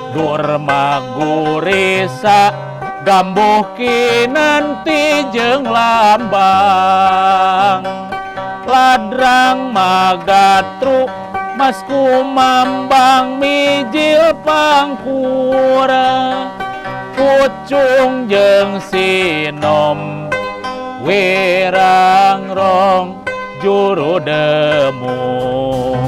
Durma gurisa gambuh kinanti jeung lambang. Ladrang magatru mas kumambang mijil pangkura. Pucung jeung sinom wirang rong juru demung.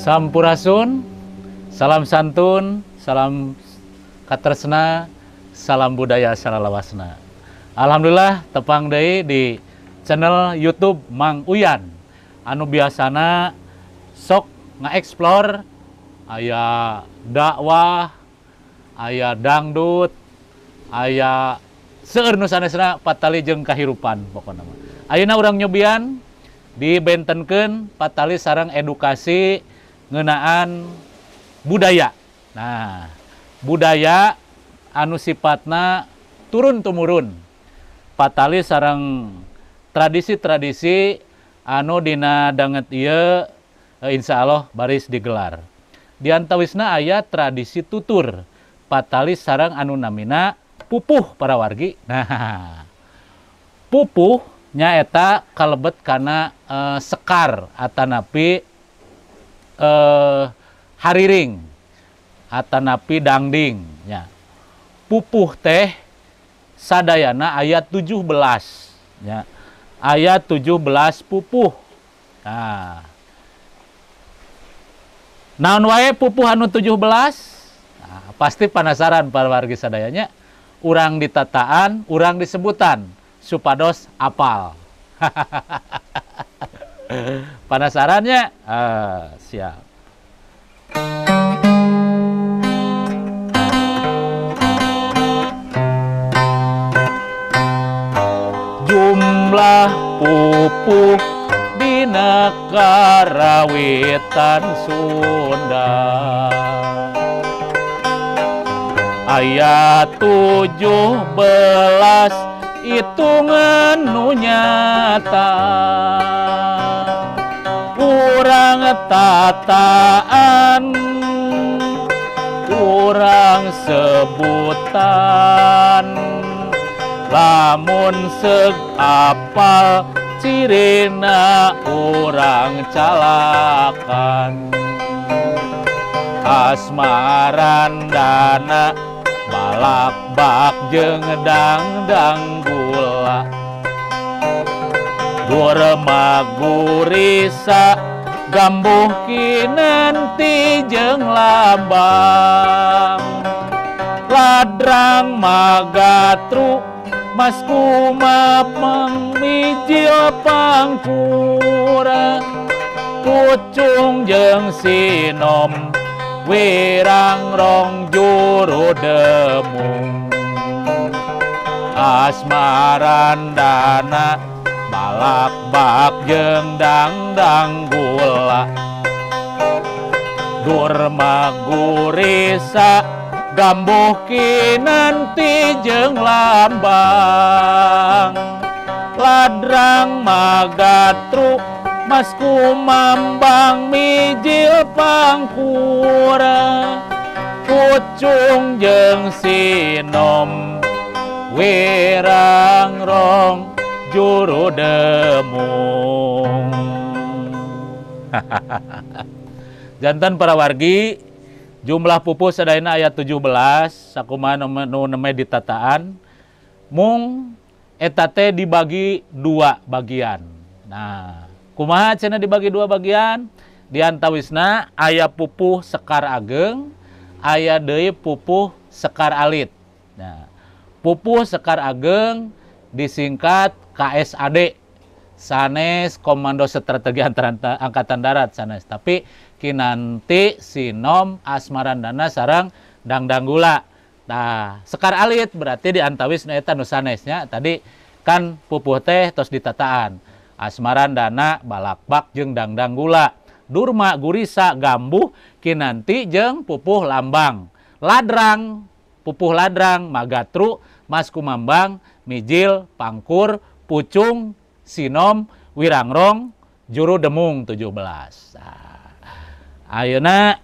Sampurasun, salam santun, salam katresna, salam budaya salalawasna. Alhamdulillah tepang deui di channel YouTube Mang Uyan. Anu biasana sok nge-explore aya dakwah, aya dangdut, aya seueur nu sanesna patali jeung kahirupan pokona mah. Ayeuna urang nyobian dibentenkeun patali sareng edukasi ngeunaan budaya. Nah, budaya anu sifatna turun tumurun patali sareng tradisi-tradisi anu dina danget ieu insya Allah baris digelar. Di antawisna aya tradisi tutur patali sareng anu namina pupuh para wargi. Nah, pupuh nyaeta kalebet kana sekar atanapi hariring atanapi dangding nya. Pupuh teh sadayana ayat 17 nya. Ayat 17 pupuh. Nah, naon wae pupuh anu 17? Nah, pasti penasaran para wargi sadayanya. Urang ditataan, urang disebutan supados apal. Penasarannya? Siap. Jumlah pupuh dina karawitan Sunda aya 17 hitungan nu nyata. Urang tataan, urang sebutan, lamun seug apal cirina urang calakan. Asmarandana balak-bak jeung dangdang gula. Durma gurisa gambuh kinanti jeung lambang. Ladrang magatru mas kumapang mijil pangkura. Pucung jeung sinom wirang rong juru demung. Asmarandana balak-bak jeung dangdang gula. Durma gurisa gambuh kinanti jeung lambang. Ladrang magatru mas kumambang mijil pangkura. Pucung jeung sinom wirang rong juru demung. Jantan para wargi, jumlah pupuh sadayana aya 17 sakumaha nu neme ditataan. Mung eta teh dibagi dua bagian. Nah, Kumaha cenah dibagi dua bagian? Di antawisna aya pupuh Sekar Ageng, aya deui pupuh Sekar Alit. Nah, pupuh Sekar Ageng disingkat KSAD, sanes Komando Strategi Angkatan Darat sanes, tapi Kinanti, Sinom, Asmarandana sareng Dangdanggula. Nah, Sekar Alit berarti di antawis nu eta nu sanesnya tadi kan pupuh teh tos ditataan. Asmarandana, Balakbak jeung Dangdanggula, Durma, Gurisa, Gambuh, Kinanti jeung pupuh Lambang. Ladrang, pupuh Ladrang, Magatru, Mas Kumambang, Mijil, Pangkur, Pucung, Sinom, Wirangrong, Juru Demung 17. Nah, ayeuna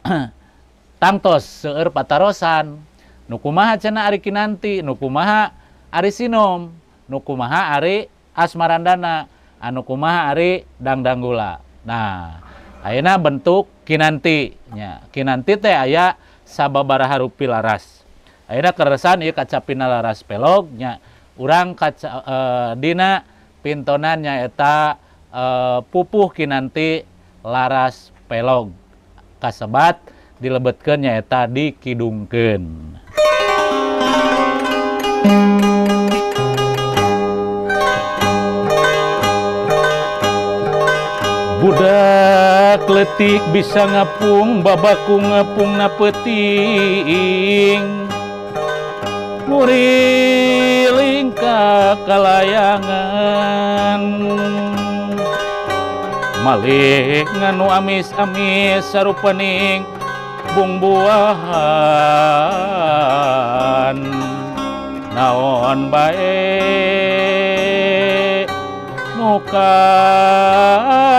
tangtos seueur patarosan. Nu kumaha cenah ari Kinanti, nu kumaha ari Sinom, nu kumaha ari Asmarandana, anu kumaha ari Dangdanggula. Nah, ayeuna bentuk Kinanti nya. Kinanti teh aya sababaraha rupi laras. Ayeuna keresan ieu kacapina laras pelog nya. Urang kaca, dina pintonan nyaeta pupuh Kinanti laras pelog kasebat dilebetkeun nyaeta dikidungkeun. Budak letik bisa ngapung babaku ngapung na peuting, nguriling ka kalayangan, malik nganu amis-amis sarupaning bungbuahan, naon bae nu kapanggih.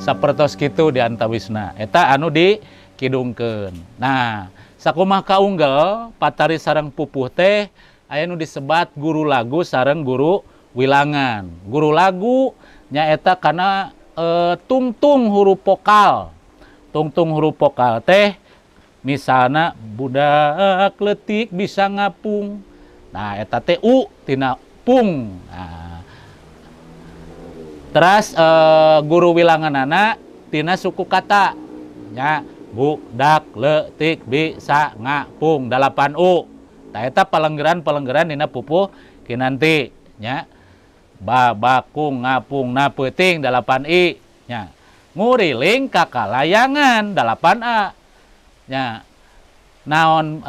Sapertos kitu di antawisna eta anu dikidungkeun. Nah, sakumaha kaunggel patari sareng pupuh teh aya nu disebat guru lagu sareng guru wilangan. Guru lagu nyaeta kana tungtung huruf vokal. Tungtung huruf vokal teh misalna budak letik bisa ngapung. Nah, eta teh u tina pung. Nah, teras guru wilanganana tina suku kata nya budak letik bisa ngapung 8 u. Tah eta palenggeran-palenggeran dina pupuh Kinanti nya. Babakung ngapung na peuting 8 i nya. Nguriling ka kalayangan 8 a nya. Naon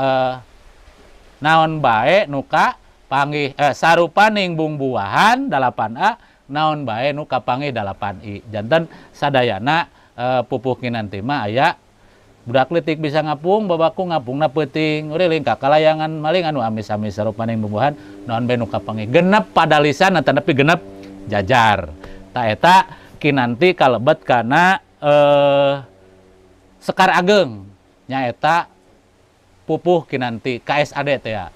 naon bae nu kapanggih sarupaning bungbuahan 8 a, naon bae nu kapanggih 8 i. Janten sadayana pupuh Kinanti mah aya budak letik bisa ngapung babaku ngapung na peuting, nguriling ka kalayangan maling anu amis-amis sarupaning bungbuahan naon bae nu kapanggih. Genep padalisan atanapi genep jajar. Ta eta Kinanti kalebet kana Sekar Ageng nyaeta pupuh Kinanti KSAD teh ya.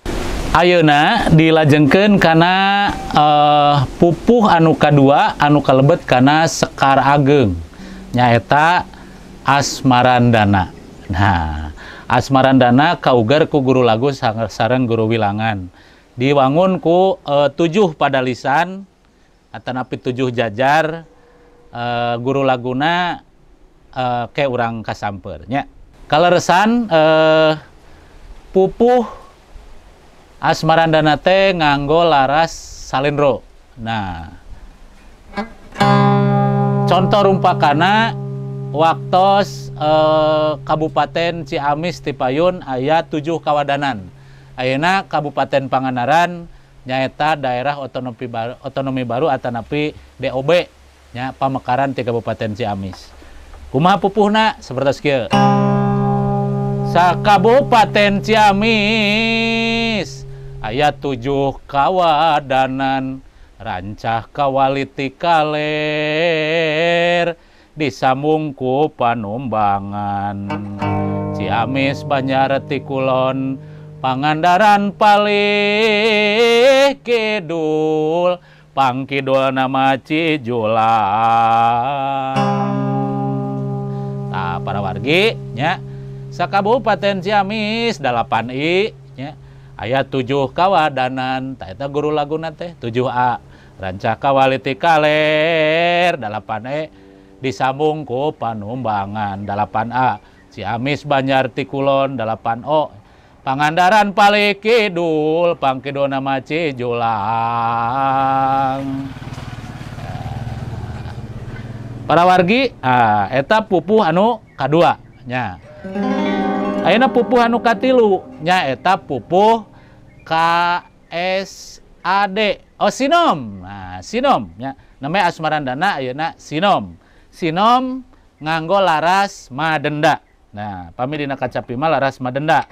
Ayeuna dilajengkeun kana pupuh anu kadua anu kalebet kana Sekar Ageng nyaeta Asmarandana. Nah, Asmarandana kaugar ku guru lagu sareng guru wilangan. Diwangun ku 7 padalisan atanapi 7 jajar, guru laguna ke urang kasamper nya. Kaleresan pupuh Asmarandana teh nganggo laras salendro. Nah, contoh rumpakana waktos Kabupaten Ciamis Tipayun aya 7 kawadanan. Ayeuna Kabupaten Pangandaran nyaeta daerah otonomi baru atanapi DOB nya pamekaran ti Kabupaten Ciamis. Kumaha pupuhna sapertos kieu. Sakabupaten Ciamis aya 7 kawadanan, rancah kawaliti kaler disambung ku panumbangan. Ciamis Banjar ti kulon, Pangandaran palih kidul, pangkidul nama Cijulang. Nah, para wargi nya, sakabupaten Ciamis 8 i nya, Aya 7 kawadanan, tah eta guru laguna teh 7A. Rancah kawaliti kaler 8E disambung ku Panumbangan 8A. Ciamis Banjar Tikulon 8O. Pangandaran Pali Kidul pangkidul nama Cijulang. Para wargi, eta pupuh anu kadua nya. Ayeuna pupuh anu katilu nya eta pupuh KSAD. Oh sinom. Nah, sinom nya. Namanya Asmarandana ayeuna sinom. Sinom nganggo laras madenda. Nah, pami dina kacapi mah laras madenda.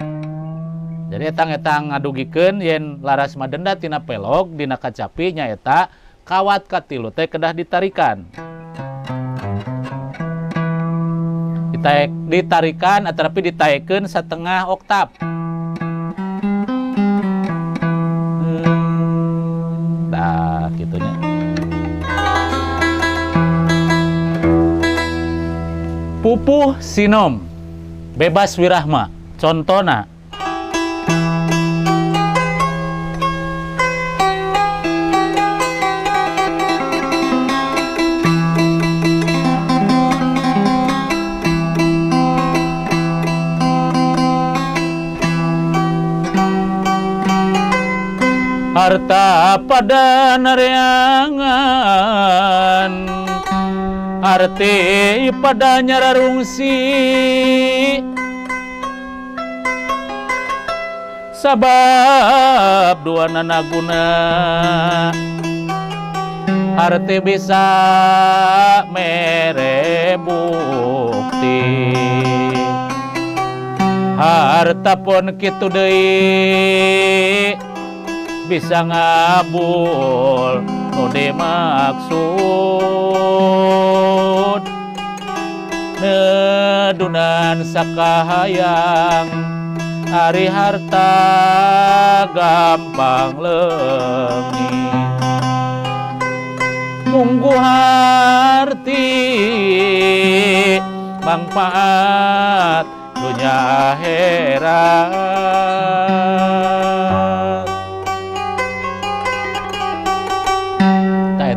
Jadi etang-etang ngadugikeun yen laras madenda tina pelog dina kacapi nya eta kawat katilu teh kedah ditarikan. Ditarikan atau ditaekeun setengah oktav. Nah, gitunya. Pupuh sinom bebas wirahma. Contona harta pada nareangan, arti pada nyararungsi, sabab dua nana guna, arti bisa mere bukti, harta pun kitu deui bisa ngabul nu dimaksud, nedunan sakahayang ari harta gampang leungit, munggu harti mangfaat dunya akhirat.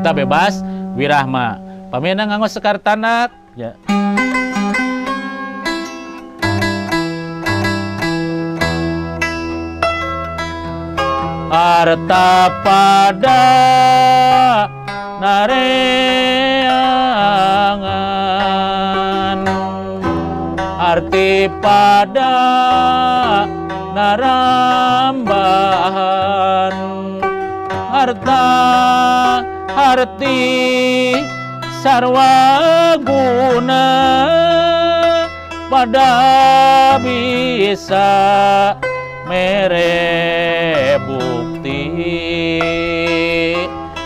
Eta bebas wirahma. Pamina nganggo sekar tanak ya. Harta pada nareangan, arti pada narambahan, harta arti sarwa guna pada bisa mere bukti,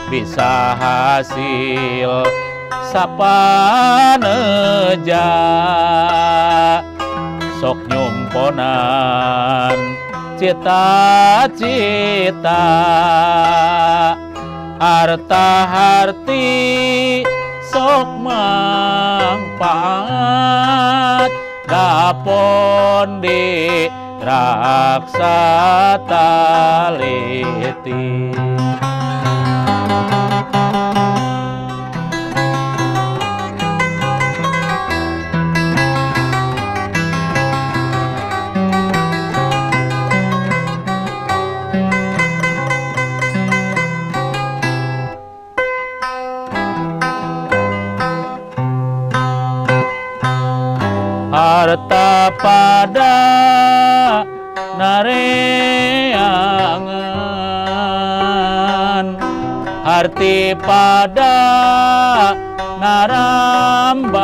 bisa hasil sapaneja, sok nyumponan cita-cita, harta harti sok mangfaat, dapon di raksa taliti. Harta pada nareangan, arti pada narambahan,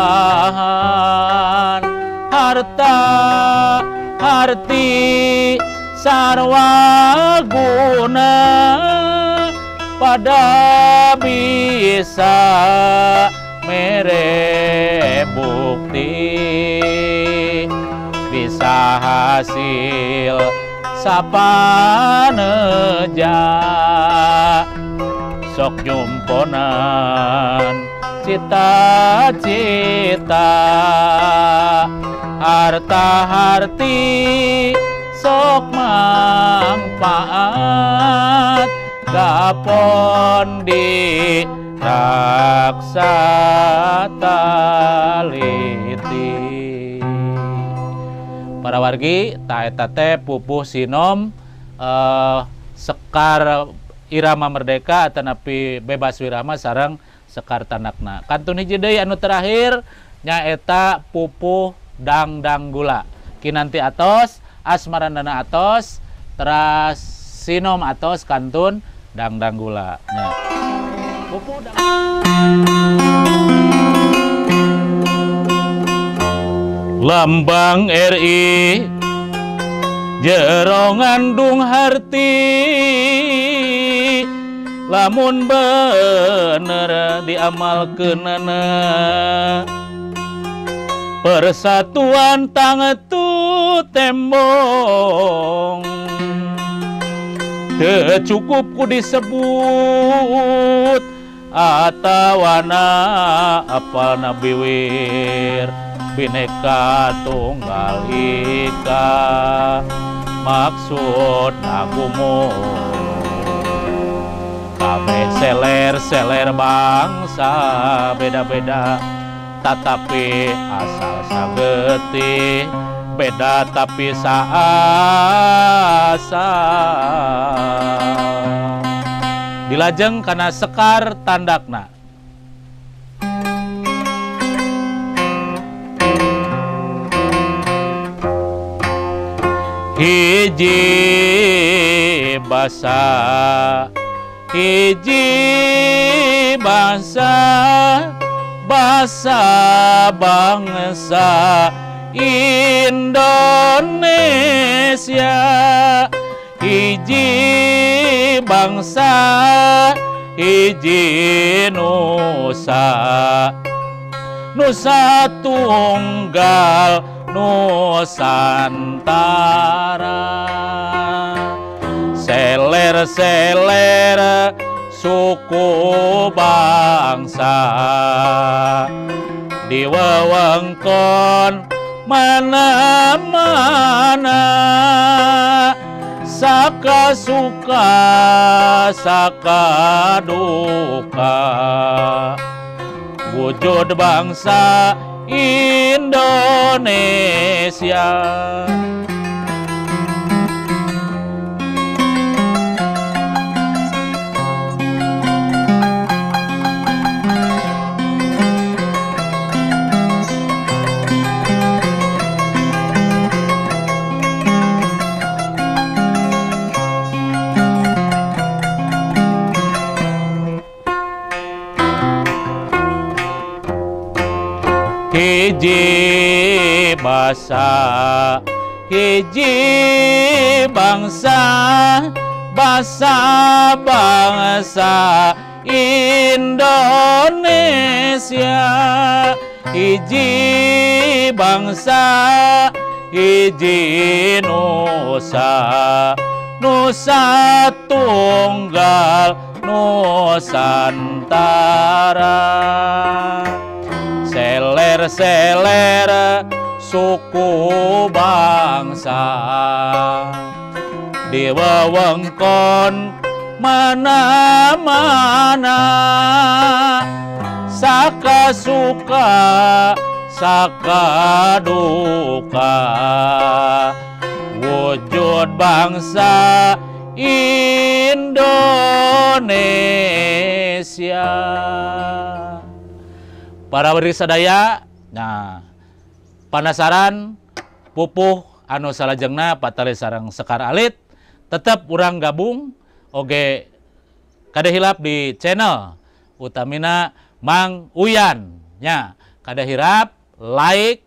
harta arti sarwa guna pada bisa mere bukti, bisa hasil sapaneja, sok nyumponan cita-cita, harta harti Sok mangpaat gapon di raksa taliti. Para wargi ta eta teh pupuh sinom Sekar Irama Merdeka atanapi Bebas Wirama sareng Sekar Tandakna. Kantun hiji deui anu terakhir nyaeta pupuh Dangdang Gula. Kinanti atos, Asmarandana atos, teras sinom atos kantun Dangdang Gula. Nya. Pupuh dang. Lambang RI jero ngandung harti, lamun bener diamalkeunana, persatuan tangtu tembong, teu cukup ku disebut atawana apal nabiwir Bhinneka Tunggal Ika maksud gumul kabeh seler-seler bangsa beda-beda tetapi asal sagetih beda tapi saasa. Dilajeng kana Sekar Tandakna. Hiji basa, hiji bangsa, basa bangsa Indonesia. Hiji bangsa, hiji nusa, nusa tunggal Nusantara. Seler-seler suku bangsa di wewengkon mana-mana, saka suka saka duka, wujud bangsa Indonesia. Hiji basa, hiji bangsa, basa bangsa Indonesia. Hiji bangsa, hiji nusa, nusa tunggal Nusantara. Seler-seler suku bangsa di wewengkon mana-mana, saka suka saka duka, wujud bangsa Indonesia. Para wargi sadaya, nah penasaran pupuh anu salajengna patali sareng Sekar Alit, tetap urang gabung oge kada hilap di channel utamina Mang Uyan nya. Kada hilap like,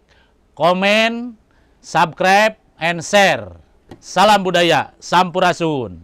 komen, subscribe, and share. Salam budaya, sampurasun.